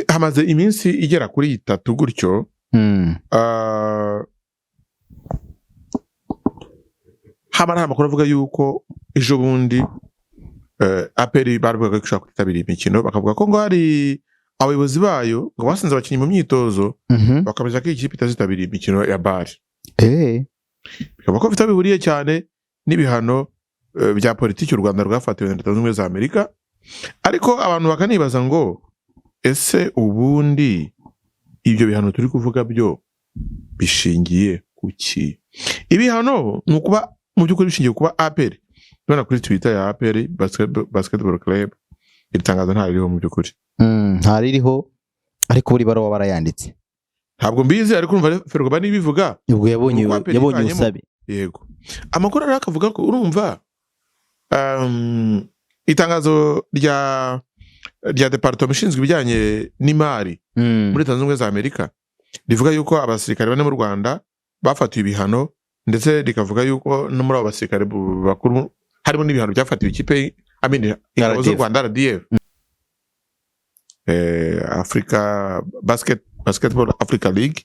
Hamaze iminsi igera kuri 3 gutyo. Haba hari amakuru avuga yuko ejo bundi APR baravugaga ko ishobora kwitabira imikino, bakavuga ko ngo hari abayobozi bayo ngo basanze abakinnyi mu myitozo, bakamenya ko iyi kipe itazitabira imikino ya BAL. Bikaba ko bifite aho bihuriye cyane n'ibihano bya politiki u Rwanda rwafatiwe na Leta Zunze Ubumwe za Amerika. Ariko abantu bakanibaza ngo ese ubundi ibyo bihano turi kuvuga byo bishingiye ku ki? Ibihano ni ukuba mu by'ukuri bishingiye kuba APR, ubona kuri Twitter ya APR Basketball Club, iri tangazo ntaririho mu by'ukuri. Ntaririho, ariko buri baruwa barayanditse. Ntabwo mbizi, ariko urumva Ferwaba nibivuga Ubwo yabonye Nuko APR yabonye yivanyemo. ubusabe. Yego, amakuru rero akavuga ko urumva itangazo rya département ishinzwe ibijyanye n'imari muri Leta Zunze Ubumwe za Amerika rivuga yuko abasirikare bane mu Rwanda bafatiwe ibihano, ndetse rikavuga yuko no muri abo basirikare bakuru harimo n'ibihano byafatiwe ikipe, I mean, ingabo z'u RDF. Rwanda, RDF, Africa Basketball Africa League.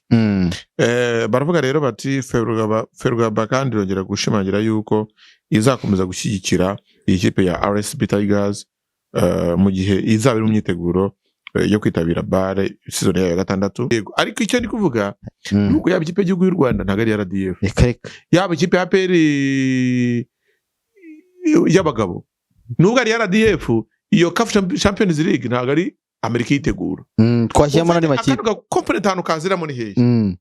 Baravuga rero bati Ferwaba kandi irongera gushimangira yuko izakomeza gushyigikira iyi kipe ya RSB Tigers mu gihe izaba iri mu myiteguro yo kwitabira BAL season yayo ya gatandatu. Yego, ariko icyo ndi kuvuga ni uko yaba ikipe y'igihugu y'u Rwanda ntabwo ari RDF, Reka reka. yaba ikipe ya APR y'abagabo nubwo ari RDF, iyo CAF Champions League ntabwo ari Amerika iyitegura. Twashyiramo n'andi makipe. Akantu ga component ahantu kaziramo ni hehe? Ni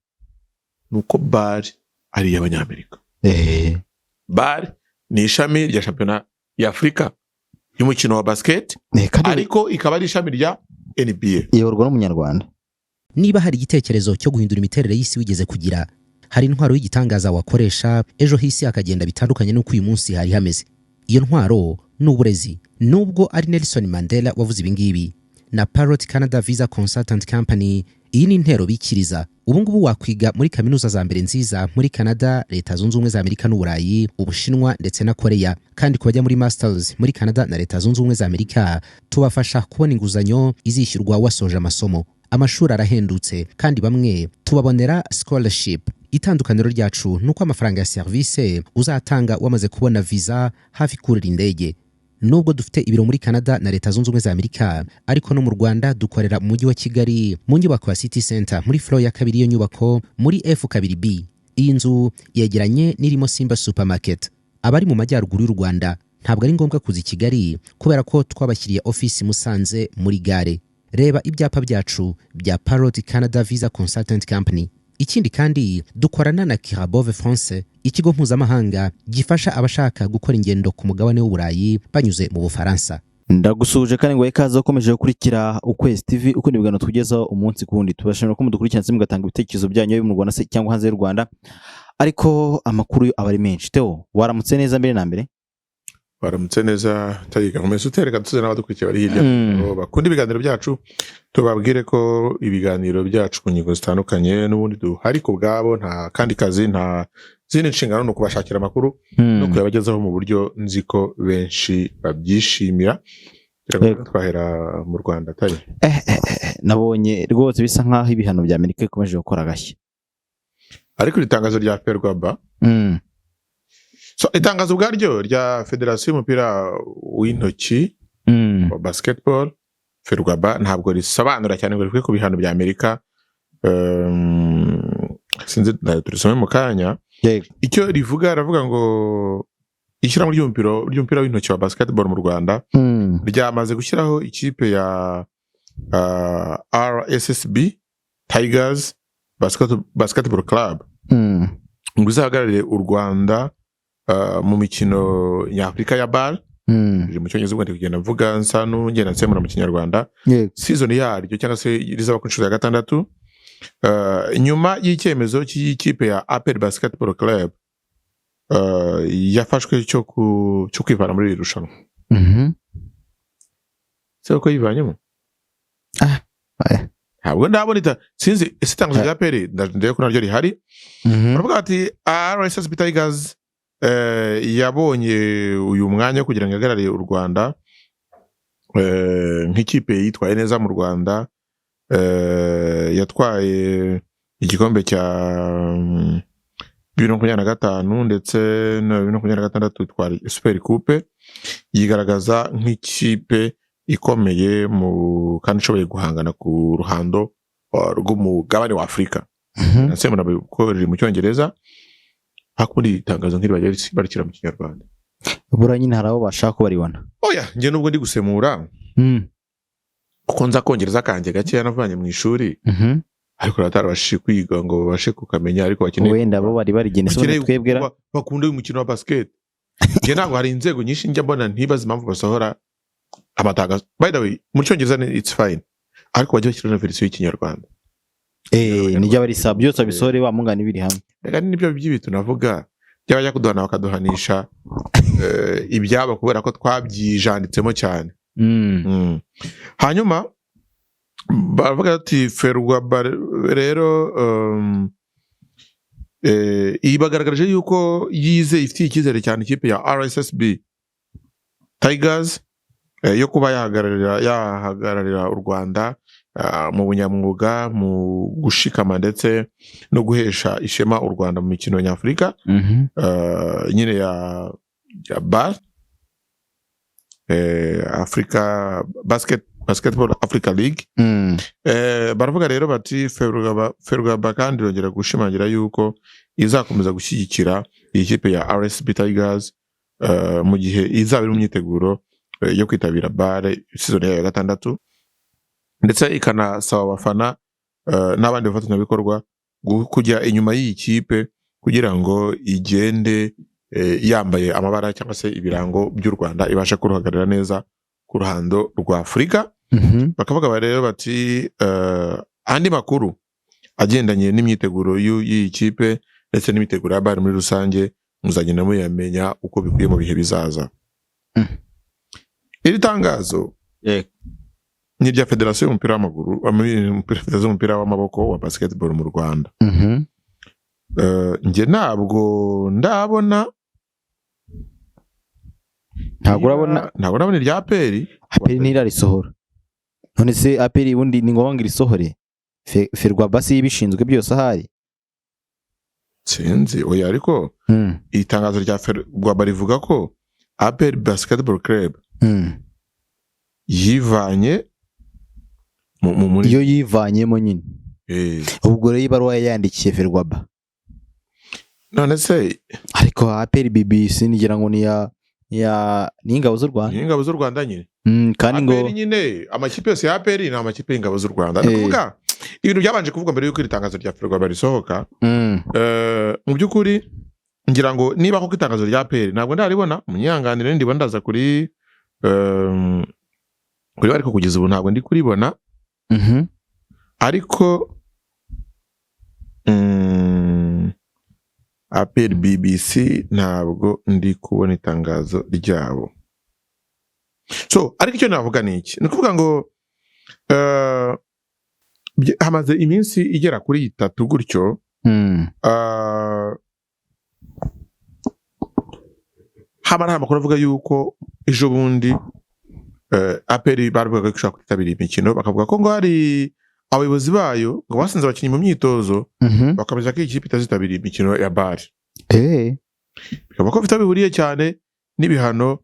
uko BAL ari iy'Abanyamerika. BAL ni ishami rya shampiyona ya Afurika y'umukino wa basket, Kandi ariko ikaba ari ishami rya NBA. iyoborwa n'Umunyarwanda. Niba hari igitekerezo cyo guhindura imiterere y'isi wigeze kugira, hari intwaro y'igitangaza wakoresha ejo h'isi hakagenda bitandukanye n'uko uyu munsi hari hameze. Iyo ntwaro ni uburezi. Nubwo ari Nelson Mandela wavuze ibi ngibi na Parrot Canada Visa Consultant Company, iyi ni intero bikiriza. Ubu ngubu wakwiga muri kaminuza za mbere nziza muri Canada, Leta Zunze Ubumwe za Amerika n'Uburayi, Ubushinwa ndetse na Korea. Kandi ku bajya muri masters muri Canada na Leta Zunze Ubumwe za Amerika, tubafasha kubona inguzanyo izishyurwa wasoje amasomo. Amashuri arahendutse kandi bamwe tubabonera scholarship. Itandukaniro ryacu ni uko amafaranga ya serivisi uzatanga wamaze kubona visa, hafi kurira indege. Nubwo dufite ibiro muri Canada na Leta Zunze Ubumwe za Amerika, ariko no mu Rwanda dukorera mu Mujyi wa Kigali, mu nyubako ya City Center, muri floor ya kabiri y'iyo nyubako, muri F2B. Iyi nzu yegeranye n'irimo Simba Supermarket. Abari mu majyaruguru y'u Rwanda ntabwo ari ngombwa kuza i Kigali, kubera ko twabashyiriye ofisi Musanze muri gare. Reba ibyapa byacu bya Parrot Canada Visa Consultant Company. Ikindi kandi, dukorana na Kirabove France, ikigo mpuzamahanga gifasha abashaka gukora ingendo ku mugabane w'Uburayi banyuze mu Bufaransa. Ndagusuhuje kandi ngo ikaze ukomeje gukurikira Ukwezi TV, uko ibiganiro tugezaho umunsi ku wundi. Tubashimira ko mudukurikirana ndetse mugatanga ibitekerezo byanyu mu Rwanda se cyangwa hanze y'u Rwanda, ariko amakuru yo aba ari menshi. Theo, waramutse neza mbere na mbere? Baramutse neza, Tayiga. Nkomeza utereka tuze n'abadukurikiye bari hirya no bakunda ibiganiro byacu, tubabwire ko ibiganiro byacu ku ngingo zitandukanye n'ubundi duhari ku bwabo. Nta kandi kazi, nta zindi nshingano, ni ukubashakira amakuru no kuyabagezaho mu buryo nzi ko benshi babyishimira. Kugira ngo twahera mu Rwanda, Atari Nabonye rwose bisa nk'aho ibihano bya Amerika bikomeje gukora agashya. Ariko iri tangazo rya Ferwaba, so, itangazo ubwaryo rya federasiyo y'umupira w'intoki wa basketball, Ferwaba, ntabwo risobanura cyane ngo rivuge ku bihano bya Amerika. Sinzi, turisome mu kanya. Icyo rivuga, aravuga ngo ishyirahamwe ry'umupira w'intoki wa basketball mu Rwanda ryamaze gushyiraho ikipe ya RSSB Tigers Basketball Club ngo izahagararire u Rwanda mu mikino nyafurika ya BAL. Riri mu Cyongereza, ubwo ndi kugenda mvuga nsa n'ugenda nsemura mu Kinyarwanda. Season yaryo cyangwa se rizaba ku nshuro ya gatandatu, nyuma y'icyemezo cy'ikipe ya APR Basketball Club yafashwe cyo kwivana muri iri rushanwa. Se ko yivanyemo? Aya. Ntabwo ndabona sinzi ese itangazo rya APR, ndebe ko naryo rihari. Baravuga bati RSSB Tigers yabonye uyu mwanya wo kugira ngo ihagararire u Rwanda nk'ikipe yitwaye neza mu Rwanda. Yatwaye igikombe cya 2025 ndetse na 2026 itwara Super Coupe, yigaragaza nk'ikipe ikomeye mu kandi ishoboye guhangana ku ruhando rw'umugabane wa Afurika. Ndetse ko riri mu Cyongereza, hakundi itangazo nk'iri bajya barishyira mu Kinyarwanda. Buriya nyine hari abo bashaka ko baribona. Oya, njye nubwo ndi gusemura, kuko nza kongereza kanjye gakeya navanye mu ishuri, ariko batarabashije kwiga ngo babashe kukamenya, ariko bakeneye Wenda bo bari barigenese. bakeneye Twebwera bakunda uyu mukino wa basket. Njye ntabwo, hari inzego nyinshi njya mbona ntibaze impamvu basohora amatangazo. By the way, mu Cyongereza ni it's fine, ariko bajya bashyiraho na verisiyo y'Ikinyarwanda. Eh, nijya barisaba byose babisohore wa mungani biri hamwe. Reka nibyo by'ibintu navuga by'abajya kuduhana bakaduhanisha ibyabo kubera ko twabyijanditsemo cyane. Hanyuma baravuga ati Ferwaba rero iyi bagaragaje yuko yize ifitiye icyizere cyane ikipe ya RSSB Tigers yo kuba yahagararira u Rwanda mu bunyamwuga, mu gushikama ndetse no guhesha ishema u Rwanda mu mikino nyafurika nyine ya BAL, Africa Basketball Africa League. Baravuga rero bati Ferwaba kandi irongera gushimangira yuko izakomeza gushyigikira iyi kipe ya RSB Tigers mu gihe izaba iri mu myiteguro yo kwitabira BAL season yayo ya gatandatu, ndetse ikanasaba abafana n'abandi bafatanyabikorwa kujya inyuma y'iyi kipe kugira ngo igende yambaye amabara cyangwa se ibirango by'u Rwanda, ibashe kuruhagarara neza ku ruhando rwa Afurika. Bakavuga rero bati andi makuru agendanye n'imyiteguro y'iyi kipe ndetse n'imyiteguro ya BAL muri rusange muzagenda muyamenya uko bikwiye mu bihe bizaza. Iri tangazo ni irya federasiyo y'umupira w'amaguru, federasiyo y'umupira w'amaboko wa basketball mu Rwanda. Njye ntabwo ndabona. Ntabwo urabona? Ntabwo ndabona irya APR. APR ntirarisohora. None se APR ubundi ni ngombwa ngo irisohore? Ferwaba si ibishinzwe byose ahari? Sinzi, oya, ariko itangazo rya Ferwaba rivuga ko APR Basketball Club yivanye muri Iyo yivanyemo nyine. Ubwo rero ibaruwa yayandikiye Ferwaba. None se Ariko APR BBC ngira ngo ni ya ni ingabo z'u Rwanda. Ni ingabo z'u Rwanda nyine. Kandi ngo APR nyine, amakipe yose ya APR ni amakipe y'ingabo z'u Rwanda. Ni ukuvuga ibintu byabanje kuvugwa mbere y'uko iri tangazo rya Ferwaba risohoka. Mu by'ukuri ngira ngo niba koko itangazo rya APR ntabwo ndaribona, munyihanganire, ndibona ndaza kuri, ariko kugeza ubu ntabwo ndi kuribona. Ariko APR BBC ntabwo ndi kubona itangazo ryabo. So ariko icyo navuga ni iki? Ni ukuvuga ngo hamaze iminsi igera kuri 3 gutyo haba hari amakuru avuga yuko ejo bundi APR baravugaga ko ishobora kwitabira imikino, bakavuga ko ngo hari abayobozi bayo ngo basanze abakinnyi mu myitozo, bakamenya ko iyi kipe itazitabira imikino ya BAL. Bikaba ko bifite aho bihuriye cyane n'ibihano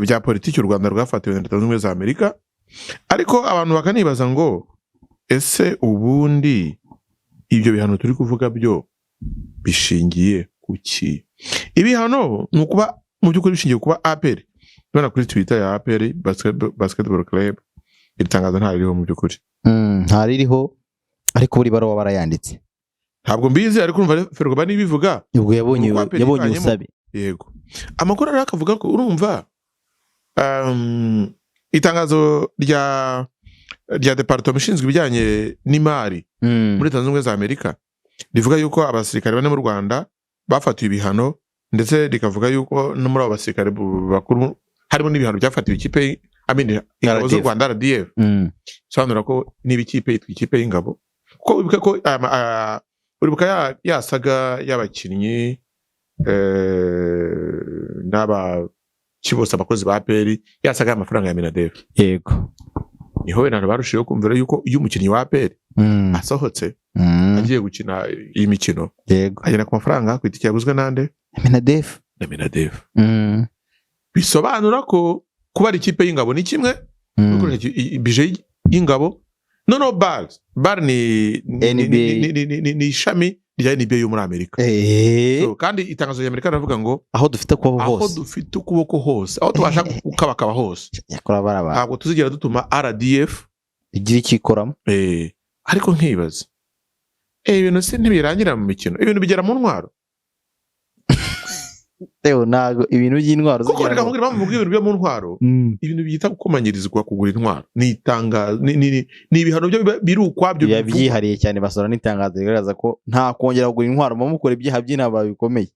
bya politiki u Rwanda rwafatiwe na Leta Zunze Ubumwe za Amerika. Ariko abantu bakanibaza ngo ese ubundi ibyo bihano turi kuvuga byo bishingiye ku ki? Ibihano ni ukuba mu by'ukuri bishingiye kuba APR, ndabona kuri Twitter ya APR Basketball Club iri tangazo ntaririho mu by'ukuri. Ntaririho, ariko buri baruwa barayanditse. Ntabwo mbizi, ariko urumva Ferwaba nibivuga Ubwo yabonye Nuko APR yabonye yivanyemo. ubusabe. Yego, amakuru rero akavuga ko urumva itangazo rya department ishinzwe ibijyanye n'imari muri Leta Zunze Ubumwe za Amerika rivuga yuko abasirikare bane mu Rwanda bafatiwe ibihano, ndetse rikavuga yuko no muri abo basirikare bakuru harimo n'ibihano byafatiwe ikipe, I mean, ingabo z'u RDF. Rwanda, RDF. Bisobanura ko niba ikipe yitwa ikipe y'ingabo, kuko wibuka ko uribuka ya saga y'abakinnyi n'abaki bose, abakozi ba APR, ya saga y'amafaranga ya MINADEF. Yego. Niho wenda barushijeho kumvira yuko iyo umukinnyi wa APR asohotse agiye gukina iyi mikino, agenda ku mafaranga ku itike yaguzwe nande? MINADEF. Na MINADEF. Bisobanura ko kuba ari ikipe y'ingabo ni kimwe, gukoresha budget y'ingabo. Noneho BAL ni NBA. ni ishami rya NBA yo muri Amerika. So, kandi itangazo rya Amerika riravuga ngo aho dufite ukuboko aho hose, dufite ukuboko hose, aho tubasha gukabakaba hose, yakora baraba ntabwo tuzigera dutuma RDF igira icyo ikoramo. Ariko nkibaza, ibintu si ntibirangira mu mikino, ibintu bigera mu ntwaro. Ewe, ntabwo ibintu by'intwaro Kuko zigira reka ngo nkubwire impamvu mvuga ibintu byo mu ntwaro. Ibintu byita gukomanyirizwa kugura intwaro ni itangazo, ni ibihano byo biri ukwabyo biba bivugwa. Byihariye cyane. Basohora n'itangazo rigaragaza ko nta kongera kugura intwaro, muba mukora ibyaha by'intambara bikomeye.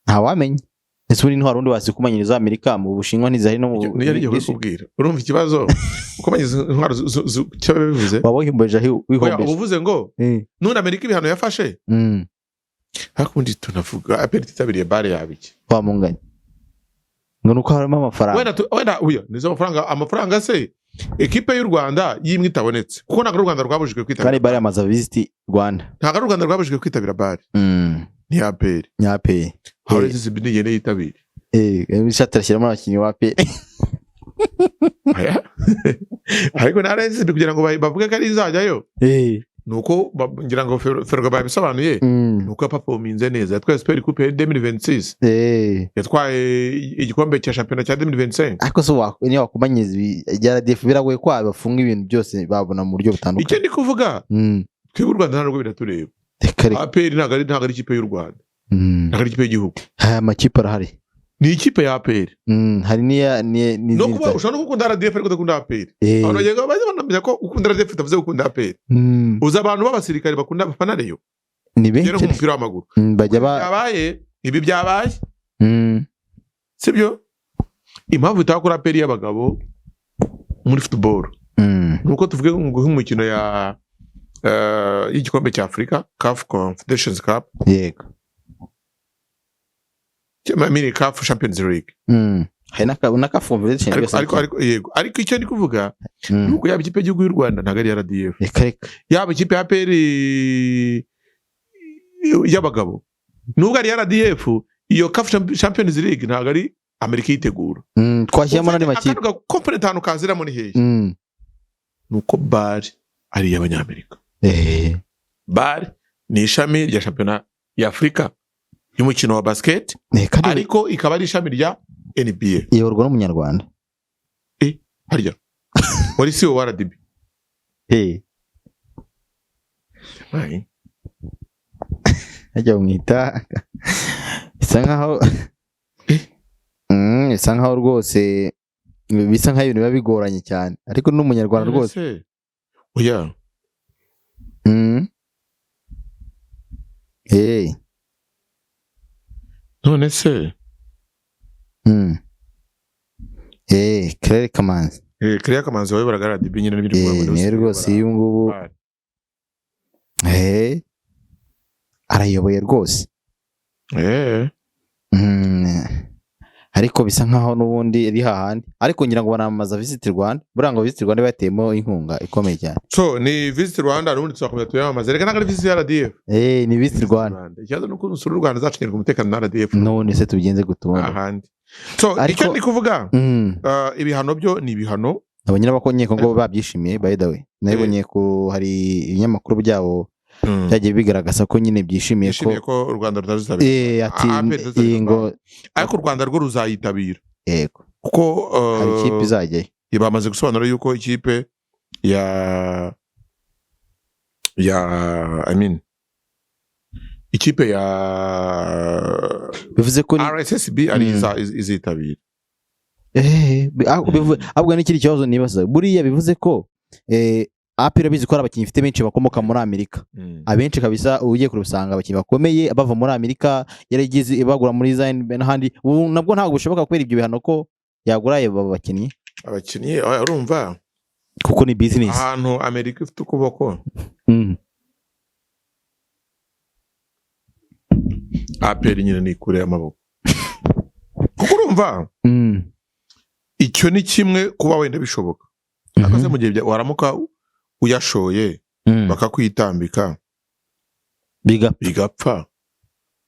Ntawamenya ese ubundi intwaro undi wazikumanyiriza Amerika, mu Bushinwa ntizihari, no mu Niyo ngiye kukubwira. Urumva ikibazo, gukomanyiriza intwaro icyo biba bivuze? Waba wihombeje aho. Oya, Wihombeje. uba uvuze ngo none Amerika ibihano yafashe. Ariko ubundi tunavuga APR ititabiriye BAL yaba iki? Wamunganye ngo ni uko harimo amafaranga. Wenda uya nizo mafaranga, amafaranga se ekipe y'u Rwanda y'imwe itabonetse, kuko ntabwo ari u Rwanda rwabujijwe kwitabira. Kandi BAL yamaze Visit Rwanda. Ntabwo ari u Rwanda rwabujijwe kwitabira BAL, ni APR. Ni APR. Aho RSSB nigende yitabire. Ishati arashyiramo abakinnyi wa APR. Aya. Ariko na RSSB kugira ngo bavuge ko ari izajyayo, ni uko ngira ngo Ferwafa babisobanuye, ni uko yaperforminze neza, yatwaye Super Coupe ya 2026, yatwaye igikombe cya shampiyona cya 2025. Ariko se niyo wakumanyiza ibi bya RDF, biragoye ko bafunga ibintu byose babona mu buryo Icyo butandukanye. ndi kuvuga, twebwe u Rwanda ntabwo biratureba. Reka reka. APR ntabwo ari ikipe y'u Rwanda, ntabwo ari ikipe y'igihugu. Aya amakipe arahari. Ni ikipe ya APR. Hari n'iya No n'izindi kuba ushobora no gukunda RDF ariko udakunda APR. Abantu bagenda bajya banamenya ko ukunda RDF utavuze gukunda APR. Uzi abantu b'abasirikare bakunda bafana Rayon? Ni Rero benshi. nk'umupira w'amaguru, Bajya ba byabaye ibi byabaye, sibyo? Impamvu itakora APR y'abagabo muri football ni uko tuvuge ngo nk'umukino ya y'igikombe cya Afurika, CAF Confederations Cup, I mean CAF Champions League. Hari na CAF Confederation. Ariko Byose. ariko yego, ariko icyo ndi kuvuga ni uko yaba ikipe y'igihugu y'u Rwanda ntabwo ari RDF, Reka reka. yaba ikipe ya APR y'abagabo nubwo ari RDF, iyo CAF Champions League ntabwo ari Amerika iyitegura. Twashyiramo n'andi makipe. Akantu ga component ahantu kaziramo ni hehe? Ni uko BAL ari iy'Abanyamerika. BAL ni ishami rya shampiyona ya Afurika y'umukino wa basket, Kandi ariko ikaba ari ishami rya NBA. iyoborwa n'Umunyarwanda. Harya wari CEO wa RDB? Aye. Hajya bamwita, bisa nkaho bisa nkaho rwose bisa nkaho ibintu biba bigoranye cyane, ariko ni Umunyarwanda rwose. Ese, oya. None se Claire Kamanzi. Claire Kamanzi wayoboraga RDB nyine n'ibindi kuvuga ngo niwe rwose uyu ngubu. BAL. Arayoboye rwose. Ariko bisa nkaho n'ubundi ari hahandi, ariko ngira ngo banamamaza Visit Rwanda. Buriya ngo Visit Rwanda bateyemo inkunga ikomeye cyane. So ni Visit Rwanda, n'ubundi tuzakomeza tuyamamaze. Reka, ntabwo ari Visit RDF. Ni Visit Rwanda. Ikibazo ni uko usura u Rwanda zacungirwa umutekano na RDF. None se tubigenze gute ubundi? Ahandi. So icyo ndi kuvuga, ibihano byo ni ibihano. Abanye n'abakonyekongo babyishimiye. By the way, nabibonye ko hari ibinyamakuru byabo byagiye bigaragaza ko nyine byishimiye ko Bishimiye ko u Rwanda rutazitabira. Ati APR itazitabira. Iyi ngo Ariko u Rwanda rwo ruzayitabira kuko Hari ikipe izajyayo. Bamaze gusobanura yuko ikipe ya I mean ikipe ya Bivuze ko RSSB ari izitabira. Ahubwo n'ikindi kibazo nibaza, buriya bivuze ko APR abizi ko hari abakinnyi ifite benshi bakomoka muri Amerika, abenshi kabisa. Ugiye kurusanga abakinnyi bakomeye bava muri Amerika, yaragize ibagura muri za NBA n'ahandi. Ubu nabwo ntabwo bishoboka kubera ibyo bihano ko yagura abo bakinnyi. Abakinnyi, oya, urumva Kuko ni business. ahantu Amerika ifite ukuboko, APR nyine ni kure y'amaboko, kuko urumva Icyo ni kimwe kuba wenda bishoboka, ariko se mu gihe waramuka uyashoye bakakwitambika, bigapfa,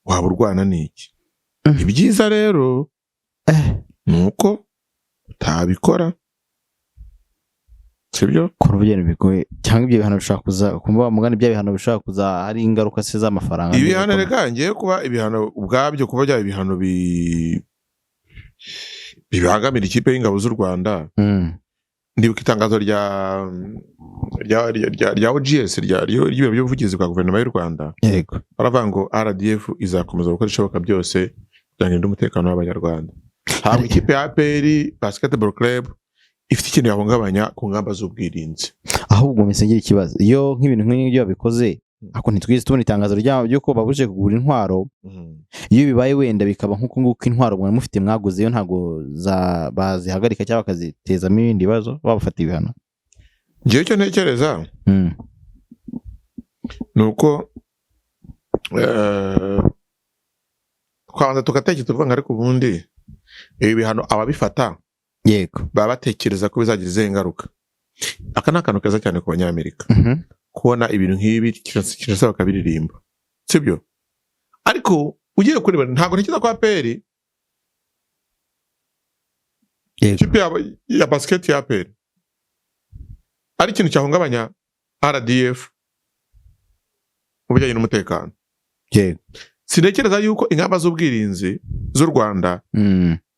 waba urwana n'iki? Ibyiza rero ni uko utabikora, sibyo? Kora ubugeni bigoye, cyangwa ibyo bihano bishobora kuza, kumva mugani, bya bihano bishobora kuza hari ingaruka se z'amafaranga? Ibihano, reka ngiye kuba ibihano ubwabyo, kuba byaba ibihano bibangamira ikipe y'ingabo z'u Rwanda. Ndibuka itangazo rya OGS, ry'ibiro by'ubuvugizi bwa guverinoma y'u Rwanda. Baravuga ngo RDF izakomeza gukora ibishoboka byose kugira ngo irinde umutekano w'Abanyarwanda. Ntabwo ikipe ya APR Basketball Club ifite ikintu yahungabanya ku ngamba z'ubwirinzi. Ahubwo mpise ngira ikibazo, iyo nk'ibintu nk'ibyo babikoze, ariko ntitwigeze tubona itangazo ryabo ry'uko babujije kugura intwaro. Iyo bibaye wenda bikaba nk'uko nguko, intwaro mwari mufite mwaguze yo, ntabwo bazihagarika cyangwa bakazitezamo ibindi bibazo, babafata ibihano? Ngewe icyo ntekereza ni uko twabanza tugatekereza, tuvuga ngo ariko ubundi ibi bihano ababifata baba batekereza ko bizagira izihe ngaruka? Aka ni akantu keza cyane ku Banyamerika kubona ibintu nk'ibi, kirasa bakabiririmba, sibyo? Ariko ugiye kureba, ntabwo ntekereza ko APR, ikipe ya basket ya APR, ari ikintu cyahungabanya RDF mu bijyanye n'umutekano. Sintekereza yuko ingamba z'ubwirinzi z'u Rwanda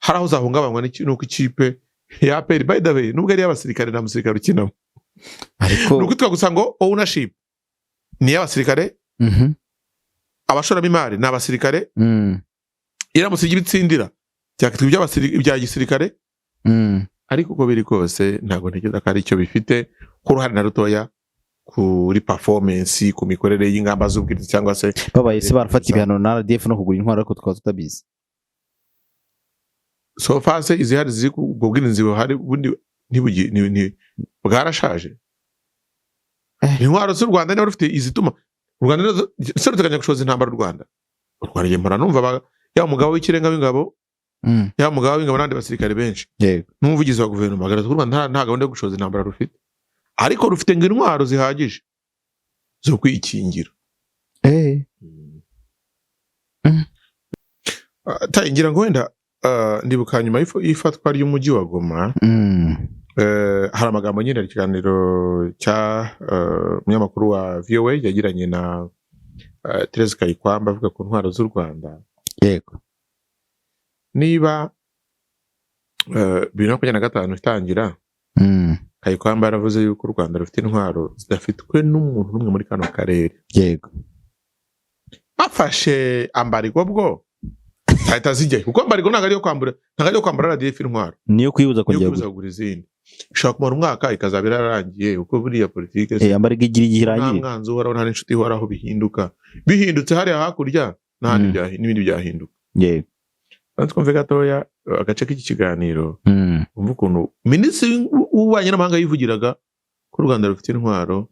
hari aho zahungabanywa n'uko ikipe ya APR, by the way, nubwo ari iy'abasirikare, nta musirikare ukinamo. Ariko Ni ukwitwa gusa ngo ownership ni iy'abasirikare, abashoramimari ni abasirikare. Iramutse igira ibitsindira byakitwa ibya gisirikare. Ariko uko biri kose, ntabwo ntekereza ko ari icyo bifite ku ruhare na rutoya kuri performance, ku mikorere y'ingamba z'ubwirinzi cyangwa se Babaye se barafata ibihano na RDF no kugura intwaro, ariko tukaba tutabizi? So far se izihari ziri ubwo bwirinzi buhari bundi bwarashaje. Intwaro z'u Rwanda niba rufite izituma u Rwanda se ruteganya gushoza intambara u Rwanda, u Rwanda njye mpora numva yaba umugabo w'ikirenga w'ingabo, yaba umugabo w'ingabo n'abandi basirikare benshi n'umuvugizi wa guverinoma agaragaza ko u Rwanda nta gahunda yo gushoza intambara rufite, ariko rufite ngo intwaro zihagije zo kwikingira. Ngira ngo wenda ndibuka nyuma y'ifatwa ry'umujyi wa Goma, hari amagambo nyine, hari ikiganiro cya umunyamakuru wa VOA yagiranye na Therese Kayikwamba avuga ku ntwaro z'u Rwanda. Niba 2025 itangira, Kayikwamba yaravuze yuko u Rwanda rufite intwaro zidafitwe n'umuntu n'umwe muri kano karere. Bafashe embargo, bwo zahita zijyayo, kuko embargo ntabwo ariyo kwambura RDF intwaro. Niyo kuyibuza niyo kongera kubuza kugura izindi. Ishobora kumara umwaka ikazaba irarangiye, kuko buriya politike Embargo igira igihe nta irangirira. mwanzi uhoraho, nta n'inshuti ihoraho. Bihinduka, bihindutse hariya hakurya n'ahandi, n'ibindi byahinduka. Banza twumve gatoya agace k'iki kiganiro, wumve ukuntu minisitiri w'ububanyi n'amahanga yivugiraga ko u Rwanda rufite intwaro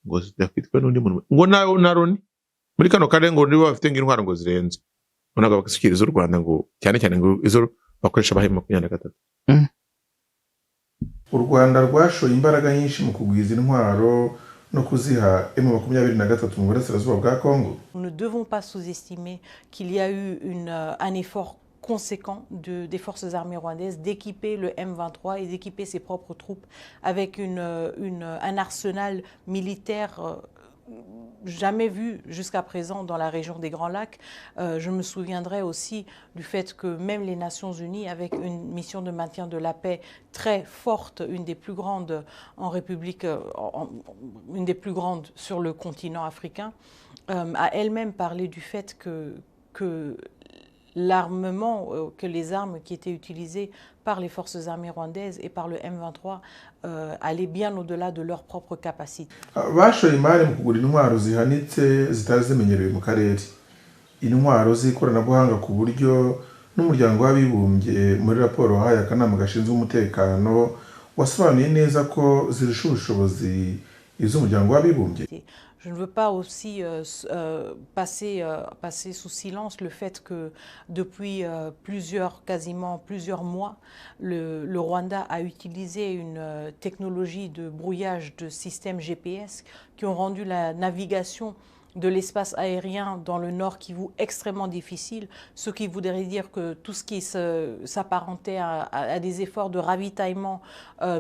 ngo zidafitwe n'undi muntu, ngo na Loni muri kano karere, ngo nibo bafite ngo intwaro ngo zirenze, ngo ntabwo bakashyikiriza u Rwanda, ngo cyane cyane ngo izo bakoresha bahe 23. U Rwanda rwashoye imbaraga nyinshi mu kugwiza intwaro no kuziha M23 mu burasirazuba bwa Congo. Nous ne devons pas sous-estimer qu'il y a eu un effort conséquent des forces armées rwandaises d'équiper le M23 et d'équiper ses propres troupes avec un arsenal militaire jamais vu jusqu'à présent dans la région des Grands Lacs. Je me souviendrai aussi du fait que même les Nations Unies, avec une mission de maintien de la paix très forte, une des plus grandes en République, une des plus grandes sur le continent africain, a elle-même parlé du fait que l'armement, que les armes qui étaient utilisées par les forces armées rwandaises et par le M23 allaient bien au-delà de leur propre capacité. Bashoye imari mu kugura intwaro zihanitse zitari zimenyerewe mu karere, intwaro z'ikoranabuhanga, ku buryo n'Umuryango w'Abibumbye muri raporo wahaye akanama gashinzwe umutekano wasobanuye neza ko zirusha ubushobozi Iz'Umuryango w'Abibumbye. Je ne veux pas aussi passer sous silence le fait que depuis quasiment plusieurs mois, le Rwanda a utilisé une technologie de brouillage de systèmes GPS qui ont rendu la navigation de l'espace aérien dans le Nord Kivu extrêmement difficile, ce qui voudrait dire que tout ce qui s'apparentait à des efforts de ravitaillement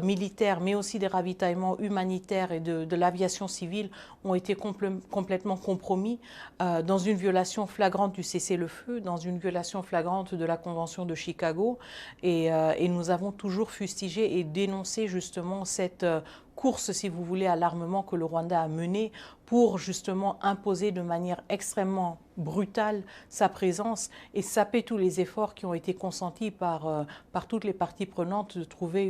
militaire, mais aussi des ravitaillements humanitaires et de l'aviation civile ont été complètement compromis dans une violation flagrante du cessez-le-feu, dans une violation flagrante de la Convention de Chicago. Et nous avons toujours fustigé et dénoncé justement cette course, si vous voulez, à l'armement que le Rwanda a menée pour justement imposer de manière extrêmement brutale sa présence et saper tous les efforts qui ont été consentis par toutes les parties prenantes de trouver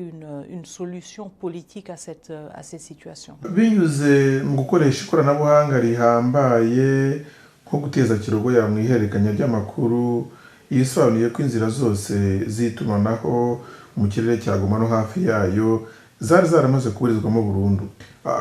une solution politique à cette situation. Binyuze mu gukoresha ikoranabuhanga rihambaye nko guteza kirogoya mu ihererekanya ry'amakuru, yisobanuye ko inzira zose z'itumanaho mu kirere cya Goma no hafi yayo zari zaramaze kuburizwamo burundu.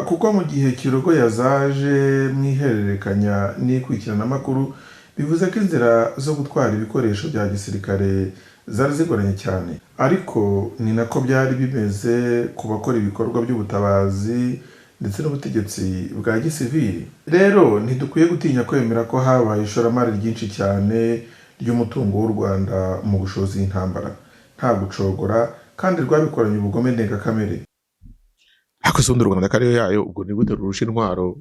Kuko mu gihe kirogoya zaje mu ihererekanya n'ikurikiranamakuru, bivuze ko inzira zo gutwara ibikoresho bya gisirikare zari zigoranye cyane, ariko ni nako byari bimeze ku bakora ibikorwa by'ubutabazi ndetse n'ubutegetsi bwa gisivili. Rero ntidukwiye gutinya kwemera ko habaye ishoramari ryinshi cyane ry'umutungo w'u Rwanda mu gushoza iyi ntambara nta gucogora, kandi rwabikoranye ubugome ndengakamere. Ariko se ubundi u Rwanda ko ariyo yayo, ubwo ni gute rurusha intwaro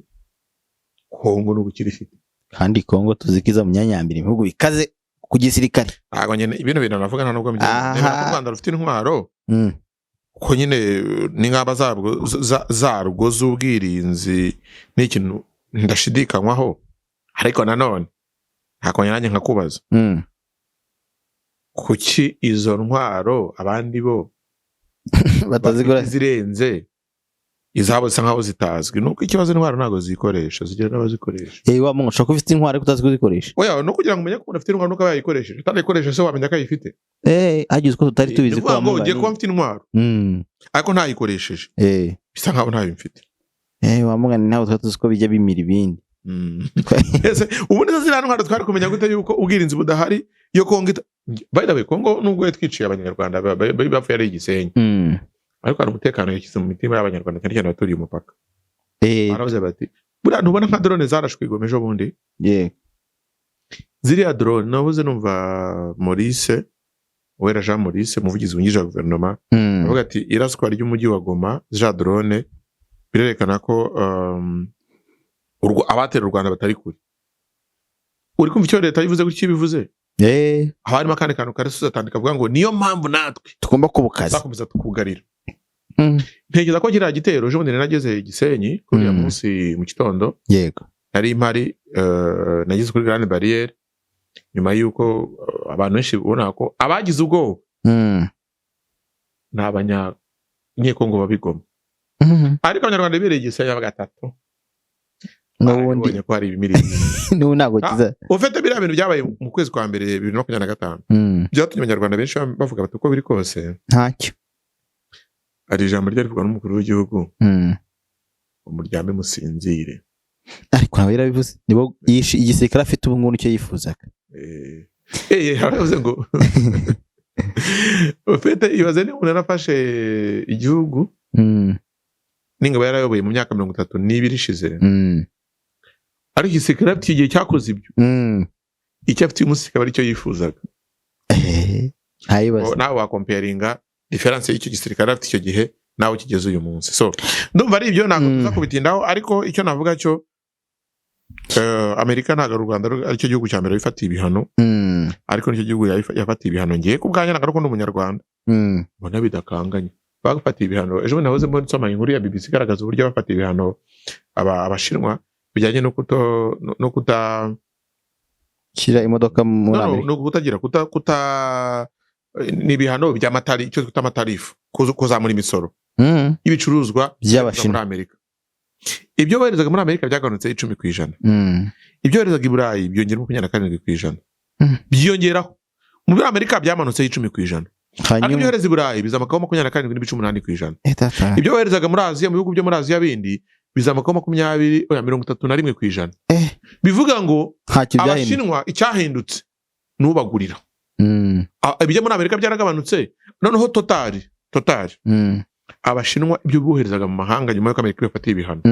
Kongo n'ubukire ifite? Kandi Kongo tuzi ko iza mu myanya ya mbere mu bihugu bikaze ku gisirikare. Ntabwo nyine ibino bintu navuga, nta nubwo mbyemera. Nemera ko u Rwanda rufite intwaro, ko nyine n'ingamba zarwo z'ubwirinzi ni ikintu ndashidikanywaho, ariko nanone ntakongera nanjye nkakubaza: kuki izo ntwaro abandi bo batazigura? Bafite izirenze izabo zisa nkaho zitazwi? Nuko ikibazo, intwaro ntabwo zikoresha, zigira n'abazikoresha. Eh, wa muntu ushobora kuba ufite intwaro ariko utazi kuzikoresha. Oya, no kugira ngo umenye ko umuntu afite intwaro nuko aba yayikoresheje. Utarayikoresheje se wamenya ko ayifite? Eh, hagize uko tutari tubizi Ni ko ukuvuga ngo ugiye wamugani. kuba mfite intwaro ariko ntayikoresheje, bisa nkaho ntayo mfite. Eh, wamugani ntabwo twari tuzi ko bijya bimira ibindi. Ese ubundi se ziriya ntwaro twari kumenya gute yuko ubwirinzi budahari iyo Kongo by the way, Kongo nubwo yatwiciye Abanyarwanda bapfuye ari Igisenyi, ariko hari umutekano yashyize mu mitima y'Abanyarwanda, cyane cyane abaturiye umupaka. Baravuze bati buriya ntubona nka drone zarashwe i Goma ejo bundi? Ziriya drone, nabuze numva Maurice Uwera Jean Maurice, umuvugizi wungirije wa guverinoma, avuga ati iraswa ry'umujyi wa Goma, ziriya drone birerekana ko abatera u Rwanda batari kure. Uri kumva icyo leta yivuze gutyo ibivuze? Haba harimo akandi kantu kari suzatandika kavuga ngo niyo mpamvu natwe tugomba kubukaza, tuzakomeza tukugarira. Ntekereza ko kiriya gitero, ejo bundi nari nageze i Gisenyi kuri uriya munsi mu gitondo, nari mpari, nageze kuri Grande Barrière nyuma y'uko abantu benshi ubona ko abagize ubwoba ni Abanyekongo babigoma, ariko Abanyarwanda bibereye i Gisenyi gatatu N'ubundi barabibonye ko hari ibimiri. N'ubu ntabwo kiza. Ufite biriya bintu byabaye mu kwezi kwa mbere 2025 byatumye Abanyarwanda benshi bavuga bati uko biri kose Ntacyo. hari ijambo ryari rivugwa n'umukuru w'igihugu ngo muryame musinzire. Ariko nawe yarabivuze, nibo yishe igisirikare afite ubu ngubu, nicyo yifuzaga. Yaravuze ngo ufite ibaze niba umuntu yarafashe igihugu n'ingabo yarayoboye mu myaka 32 ishize, ariko igisirikare afite igihe cyakoze ibyo, icyo afite uyu munsi kikaba aricyo yifuzaga. Ntayibaze. Nawe wacomparinga différence y'icyo gisirikare afite icyo gihe nawe kigeze uyu munsi. So ndumva ari ibyo, ntabwo tuza kubitindaho, ariko icyo navuga cyo, Amerika ntabwo ari u Rwanda aricyo gihugu cya mbere bifatiye ibihano, ariko nicyo gihugu yafatiye ibihano. Ngiye ku bwanjye, ntabwo ari uko ndi Umunyarwanda, mbona bidakanganye bagafatiye ibihano. Ejo bundi nahoze mbona nsoma inkuru ya BBC igaragaza uburyo bafatiye ibihano Abashinwa bijyanye no kuta Shyira imodoka muri no, no, Amerika. No kutagira kuta ni ibihano by'amatari, icyo twita amatarifu, kuzamura imisoro y'ibicuruzwa By'Abashinwa. muri Amerika. Ibyo boherezaga muri Amerika byagabanutse 10%. Ibyo boherezaga i Burayi byongera 27%. Byiyongeraho. Muri Amerika byamanutseho 10%, ariko ibyo Hanyuma bohereza i Burayi bizamukaho 27.8%. Eh, tata. Ibyo boherezaga muri Aziya, mu bihugu byo muri Aziya bindi Bizamukaho 20, oya, 31%. Bivuga ngo Ntacyo byahindutse. Abashinwa icyahindutse nubagurira. Ibijya muri Amerika byaragabanutse. Noneho total Abashinwa ibyo boherezaga mu mahanga nyuma y'uko Amerika ibafatiye ibihano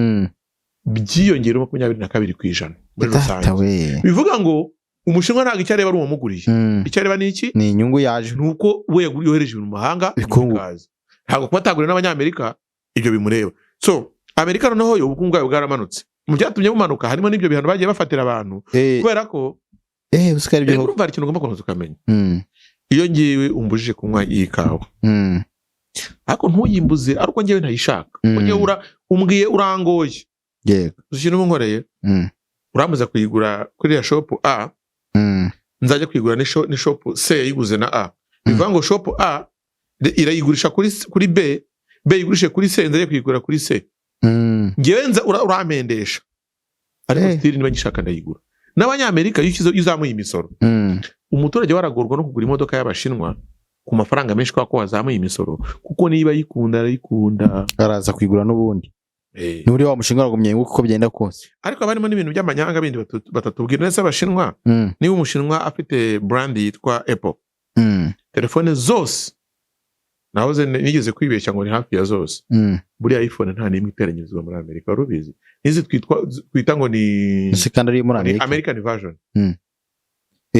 byiyongereho 22% muri rusange. Data we. Bivuga ngo Umushinwa ntabwo icyo areba ari uwamuguriye. Icyo areba ni iki? Ni inyungu yaje. Ni uko we yohereje ibintu mu mahanga, Bikungu. bikaza. Ntabwo kuba atagurira n'Abanyamerika ibyo bimureba. So Amerika noneho yo ubukungu bwayo bwaramanutse. Mu byatumye bumanuka harimo n'ibyo bihano bagiye bafatira abantu, kubera ko Usika ari reka, byo. urumva hari ikintu ugomba kubanza ukamenya. Iyo ngiwe umbujije kunywa iyi kawa, ariko ntuyimbuze ari uko ngewe ntayishaka, kuko ngewe umbwiye urangoye. Uzi ikintu uba unkoreye? Urambuza kuyigura kuri iriya shop A, nzajya kuyigura ni shop C yayiguze na A. Bivuga ngo shop A irayigurisha kuri B, B yigurishe kuri C, nzajya kuyigura kuri C. Ngewe nza urampendesha, ariko still niba ngishaka ndayigura. N'Abanyamerika iyo iyo uzamuye imisoro, umuturage waragorwa no kugura imodoka y'Abashinwa ku mafaranga menshi kubera ko wazamuye imisoro, kuko niba ayikunda arayikunda. Araza kuyigura n'ubundi. N'uri wa mushinga waragumye ngo uko byenda kose. Ariko haba harimo n'ibintu by'amanyanga bindi batatubwira ndetse Abashinwa, niba Umushinwa afite brand yitwa Apple, telefone zose nahoze nigeze kwibeshya ngo ni hafi ya zose, buriya iPhone nta n'imwe iteranyirizwa muri Amerika. Wari ubizi? N'izi twita ngo ni Ese kandi ari muri ni Amerika? American version.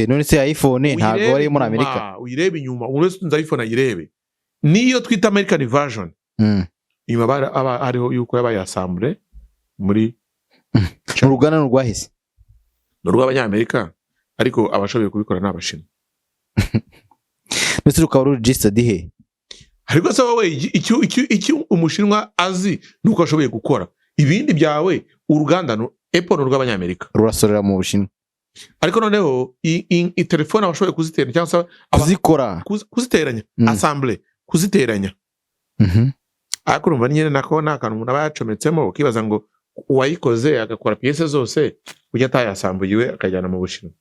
None se iPhone ntabwo Uyirebe ari muri inyuma, Amerika? Uyirebe inyuma. Umuntu wese utunze iPhone ayirebe, niyo twita American version, inyuma aba hariho yuko yabaye assemblé muri Mu ruganda ni urwahise. Ni urw'Abanyamerika, ariko abashoboye kubikora ni Abashinwa. Ndetse rukaba ruri registered he? Ariko se wowe icyo Umushinwa azi ni uko ashoboye gukora ibindi byawe. Uruganda Apple ni urw'Abanyamerika. Rurasorera mu Bushinwa. Ariko noneho telefone abashoboye kuziteranya cyangwa se Kuzikora. kuziteranya, assemblé, kuziteranya. Ariko urumva nyine nako ni akantu umuntu aba yacometsemo, ukibaza ngo uwayikoze agakora pièces zose ujya atayasambuye iwe akajyana mu Bushinwa,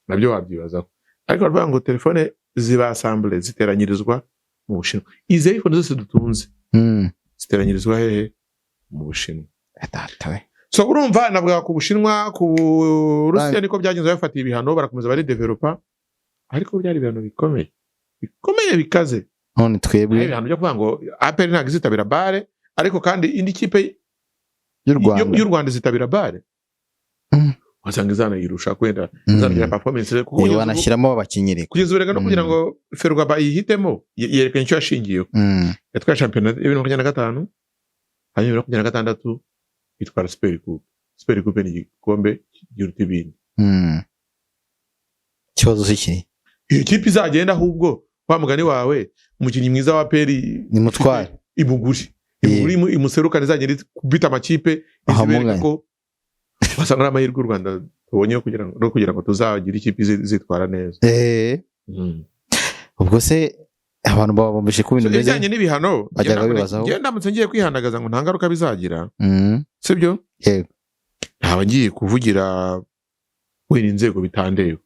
nabyo wabyibazaho. Ariko baravuga ngo telefone ziba assemblé, ziteranyirizwa mu Bushinwa. Izi iPhone zose dutunze ziteranyirizwa hehe? Mu Bushinwa. Data we. So urumva navuga ku Bushinwa, ku Burusiya niko byagenze. Bafatiye ibihano, barakomeza baridevelopa, ariko byari ibihano bikomeye bikomeye bikaze. None twebwe? Hari ibihano byo kuvuga ngo APR ntabwo izitabira BAL, ariko kandi indi kipe y'u Rwanda. Y'u Rwanda izitabira BAL. Wasanga izanayirusha kwenda, izanagira performance kuko Wanashyiramo abakinnyi reka. Kugeza ubu reka no kugira ngo Ferwaba yihitemo, yerekanye icyo yashingiyeho. Yatwaye shampiyona ya 2025, hanyuma 2026 itwara Super Coupe. Super Coupe ni igikombe giruta ibindi. Ikibazo si kiri. Iyo kipe izagenda ahubwo wa mugani wawe, umukinnyi mwiza wa APR Ni mutware. Imuguri imuguri imuserukane, izagenda ikubita amakipe Aha, izibereke munganye. ko wasanga ari amahirwe u Rwanda tubonye yo kugira ngo, no kugira ngo tuzagire ikipe izitwara neza. Ubwo se abantu babumvise ko ibintu So, bimeze ibijyanye n'ibihano, Bajyaga bibazaho. njyewe ndamutse ngiye kwihandagaza ngo nta ngaruka bizagira, sibyo? Yego. Ntaba ngiye kuvugira wenda inzego bitandeba,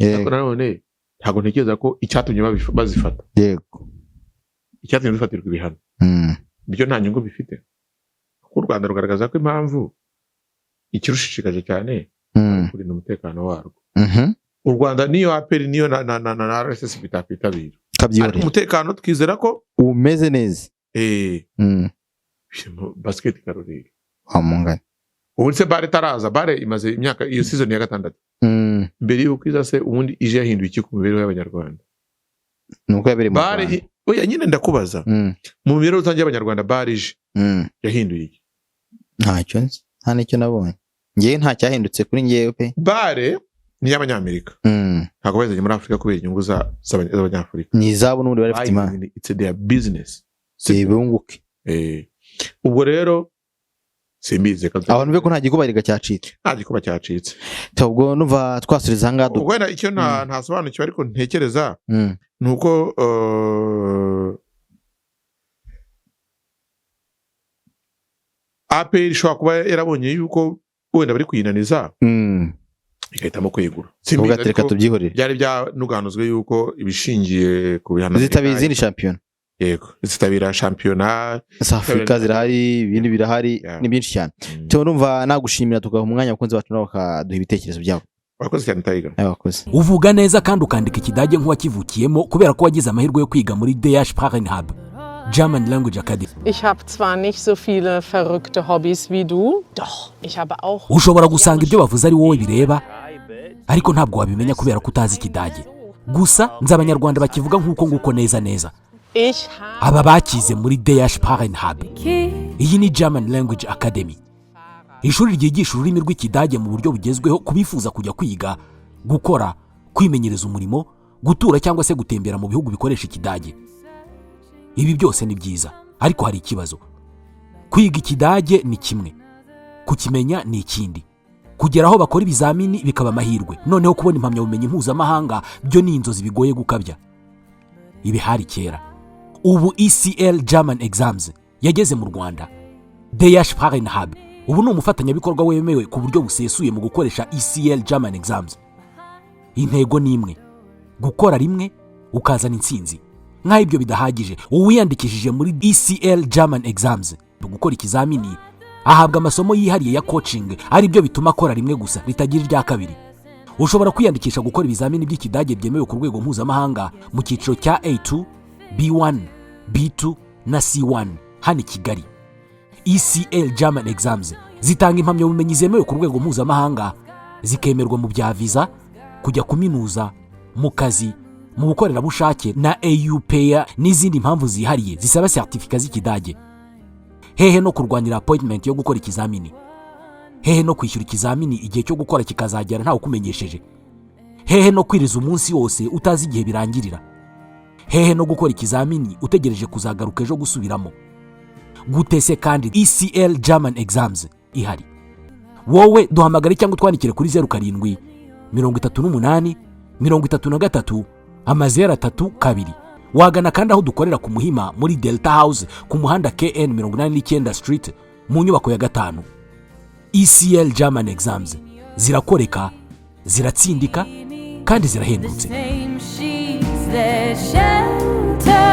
ariko nanone ntabwo ntekereza ko icyatumye bazifata, icyatumye bifatirwa ibihano, byo nta nyungu bifite, kuko u Rwanda rugaragaza ko impamvu ikirushishikaje cyane kurinda umutekano warwo. U Rwanda niyo APR niyo na RSSB bitakwitabira, ariko Kabyihorera. umutekano twizera ko Umeze neza. Basket karorero. Wa mungane. Ubundi se BAL itaraza, BAL imaze imyaka, iyo season ya gatandatu, mbere y'uko iza se ubundi ije yahinduye iki ku mibereho y'Abanyarwanda? Ni uko yabereye mu BAL Rwanda. Oya nyine ndakubaza, mu mibereho rusange y'Abanyarwanda, BAL ije yahinduye iki? Ntacyo nzi, nta n'icyo nabonye ngewe, nta cyahindutse kuri ngewe pe. BAL ni iy'Abanyamerika. Ntabwo bayizanye muri Afurika kubera inyungu z'Abanyafurika. Ni izabo n'ubundi bari bafite imana. Bayizanye, it's their business. Bunguke. Ubwo rero simbizi, reka Abantu be ko nta gikuba rega cyacitse. Nta gikuba cyacitse. Ubwo numva twasubiza aha ngaha Ubwo wenda icyo ntasobanukiwe ariko ntekereza ni uko APR ishobora kuba yarabonye yuko wenda bari kuyinaniza, igahitamo kwegura. Uvuga Simbizi, ati reka ariko tubyihorere. byari byanuganuzwe yuko ibishingiye ku bihano Zitabira izindi shampiyona. Yego, zitabira shampiyona. Za Afurika zirahari, ibindi birahari. Ni byinshi cyane. Cyo numva nagushimira, tugaha umwanya abakunzi bacu nabo bakaduha ibitekerezo byabo. Wakoze cyane, Tiger. Nawe wakoze. Uvuga neza kandi ukandika Ikidage nk'uwakivukiyemo kubera ko wagize amahirwe yo kwiga muri DH Hub German Language Academy. Ich habe zwar nicht so viele verrückte Hobbys wie du. Doch, ich habe auch. Ushobora gusanga ibyo bavuze ari wowe bireba, ariko ntabwo wabimenya kubera ko utazi Ikidage. Gusa nzi Abanyarwanda bakivuga nk'uko nguko neza neza. Ich habe Aba bakize muri DH Hub. Iyi ni German Language Academy, ishuri ryigisha ururimi rw'Ikidage mu buryo bugezweho ku bifuza kujya kwiga, gukora, kwimenyereza umurimo, gutura cyangwa se gutembera mu bihugu bikoresha Ikidage. Ibi byose ni byiza, ariko hari ikibazo. Kwiga Ikidage ni kimwe, kukimenya ni ikindi. Kugera aho bakora ibizamini bikaba amahirwe, noneho kubona impamyabumenyi mpuzamahanga byo ni inzozi bigoye gukabya. Ibi hari kera. Ubu ECL German Exams yageze mu Rwanda. DH Hub ubu ni umufatanyabikorwa wemewe ku buryo busesuye mu gukoresha ECL German Exams. Intego ni imwe: gukora rimwe ukazana intsinzi. Nk'aho ibyo bidahagije, uwiyandikishije muri ECL German Exams gukora ikizamini ahabwa amasomo yihariye ya coaching, ari byo bituma akora rimwe gusa ritagira irya kabiri. Ushobora kwiyandikisha gukora ibizamini by'Ikidage byemewe ku rwego mpuzamahanga mu cyiciro cya A2, B1, B2 na C1 hano i Kigali. ECL German Exams zitanga impamyabumenyi zemewe ku rwego mpuzamahanga, zikemerwa mu bya viza, kujya kuminuza, mu kazi, mu bukorerabushake na AUPA n'izindi mpamvu zihariye zisaba seritifika z'Ikidage. Hehe no kurwanira appointment yo gukora ikizamini, hehe no kwishyura ikizamini igihe cyo gukora kikazagera ntawe ukumenyesheje, hehe no kwiriza umunsi wose utazi igihe birangirira, hehe no gukora ikizamini utegereje kuzagaruka ejo gusubiramo. Gute se kandi ECL German Exams ihari? Wowe duhamagare cyangwa utwandikire kuri 07 38 33 00 02. Wagana kandi aho dukorera ku Muhima muri Delta House, ku muhanda KN 89 Street, mu nyubako ya gatanu. ECL German Exams zirakoreka, ziratsindika kandi zirahendutse. Same sheets that shelter